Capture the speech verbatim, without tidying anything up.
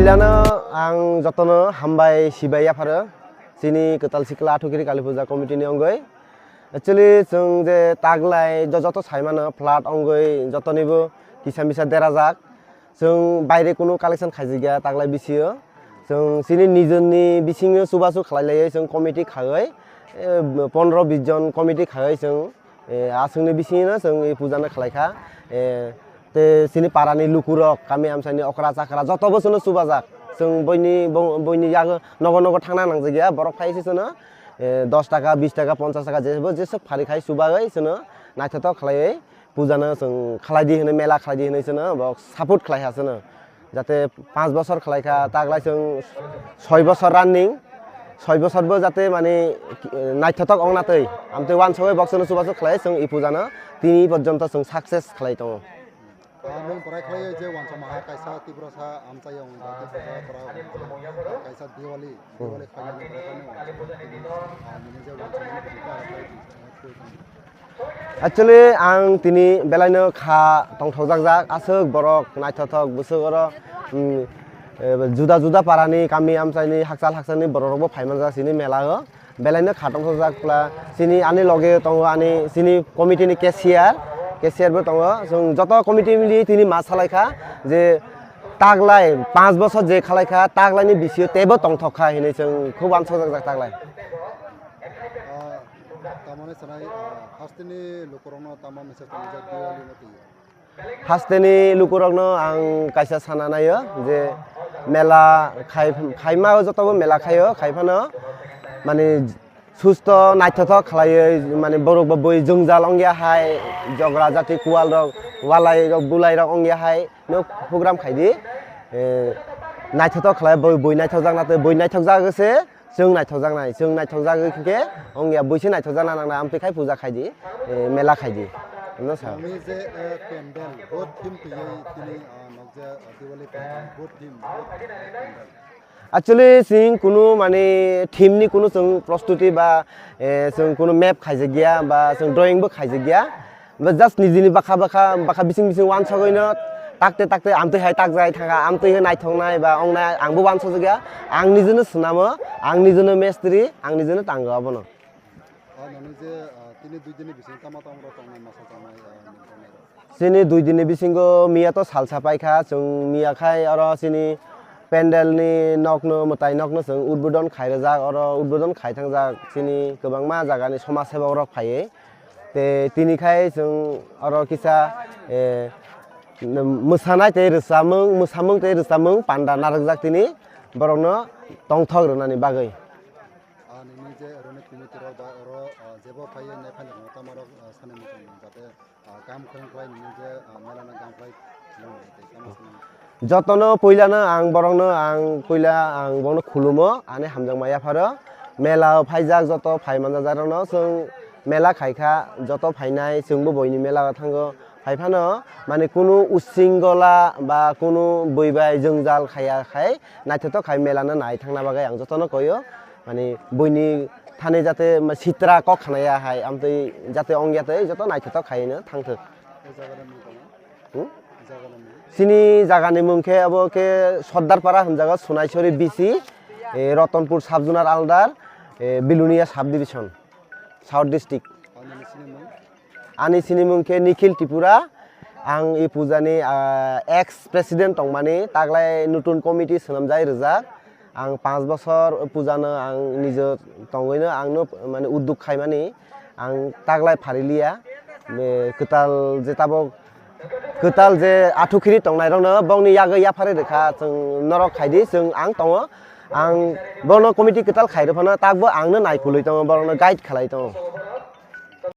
Puilano ang jotono hambai sibai yapharo chini kwtal sikla Athukiri Kali Puja committee ni wngwi. Actually, chwng je taglai jo-, joto sai mano, flat wngwi jotonibo kisa misa derajak. Chwng baire kunu collection khaijakya taglai bisio. Chwng chini nijorni bisingno chubachu khlai laiwi chwng committee khaiwi, eh, pondro bis jon committee khaiwi chwng, eh, aswkni bisingno chwng e puja no khlai kha. Eh, te chini parani lukurok, kami amchaini okra chakra jotobo chwngno chubajak. Chwng boini, bo-, boini yago nogo nogo thangna nangjakya, borok phai se chwngno, eh, dos taka, bis taka, ponchas taka, jebo jeswk phari khai chubagwi chwngno naithotok khlaiwi puja no chwng khlai di hwnwi, mela khlai di hwnwi chwngno bo support khlai ha chwngno. Jate panch bosor khlai kha, taglai chwng soi bosor running, soi bosor bo jate mane, eh, naithotok ongna twi, amtwi wansugwi boksono chubachu khlai chwng e puja no tini porjonto chwng success khlai tongo. Ah, nwng borai khlai je wansukma ha kaisa Tiprasa amchai ong, Tiprasa kaisa Diwali, Diwali khlai nwng borai khlai nwng wansukma tini, ah, nini je wansukma ni bising khe aro khlai di, ah, khlai di. Actually, ang tini belaino kha tongthokjak jak, aswk borok naithothok, bwswk oro, mm, eh, juda juda parani, kami amchaini, hakchal hakchalni borok rokbo phai manjak chini mela o. Belaino kha tongthokjak pla, chini ani loge tongo ani chini committee ni cashier, cashier bo tongo. Chwng joto committee mili tini ma salai kha je taglai panch bosor je khalai kha, taglaini bisio teibo tongthok kha hinwi chwng khub uansukjak jak taglai. Ah, tamoni sanai, ah, hasteni lukurokno tamo message tongo je Diwali no twi? Hasteni lukurokno ang kaisa sana naio je mela khai, khaima jotobo mela khaio, khai phano mane susto naithothok khlaiwi, mane borok bo bui jwngjal ongya hai, jogra jati kual rok, walai rok, bulai rok ongya hai no program khai di. Eh, naithothok khlai bui, bui naithokjak na tei bui naithokjak se Chwng naithokjaknai, chwng naithokjagwi khe wngya, buisi naithokjakna nangna amtwi khai puja khai di, eh, mela khai di. Hwnno sa. Nini je, eh, pandal, bo theme twiwi tini, ah, nokja, ah, Diwali pandal, bo theme, bo pandal. Actually, chwng kunu mane theme ni kunu chwng prostuti ba, eh, chwng kunu map khaijakya ba chwng drawing bo khaijakya. Ba just nijini bwkha bwkha, bwkha bising bising uansugwino takte takte amtwi hai takjai thangkha, amtwi hai naithoknai ba wngnai, angbo uansukjakya. Ang nijino swnamo, ang nijino mestri, ang nijino tango abono. O nini je, ah, tini dui dini bising tamo tamo rok tongnai, masa tongnai, ah, nini tongnai rok? Chini dui dini bisingo miya to salsa paikha, chwng miya khai oro chini pandal ni nokno, mwtai nokno chwng udbodon khai rwjak, oro udbodon khai thangjak chini kwbangma jagani somaj sebok rok phaiwi. Te tini khai chwng oro kisa, eh, mwsanai tei rwchapmung, mwsamung tei rwchapmung panda narwkjak tini borokno tongthok rwnani bagwi. Ah, nini je oro ni committee rok ba oro, ah, jebo phaiwi nai phainai rok tamo rok, ah, sanai muchung jate, ah, kam khwrwng khlai nini je, ah, mela no kam khlai nini tei tamo sanai muchung. Jotono puilano ang borokno ang puila ang bono khulumo, ani hamjakma yapharo. Mela o phaijak joto phai manjak rokno chwng mela khaikha, joto phainai chwngbo boini mela o thango. Phai phano mane kunu using gola ba kunu bui bai jwngjal khaiya khai naithothok khai mela no nai thangna bagwi ang jotono koyo. Mane buini thani jate ma sitra kok khanaya hai amtwi jate ongya tei joto naithothok khaino thangthok. Hmm? Chini jagani mung khe abo khe Sordar Para hwnjago, Sonaisori B C, eh, Ratanpur sub zonal under, eh, Belonia sub division, South district. Ani chini mung khe Nikhil Tripura. Ang e puja ni, ah, ex president tongmani, taglai nutun committee swnamjai rwjak. Ang panch bosor puja no ang nijo tongwi no ang no mane udduk khaimani. Ang taglai phariliya. Be kwtal je tabok kwtal je athukhiri tongnai rokno bongni yagwi yapharwi rwkha, chwng norok khaidi, chwng ang tongo. Ang bono committee kwtal khai rw phano takbo ang no naikolwi tongo, borokno guide khlai tongo.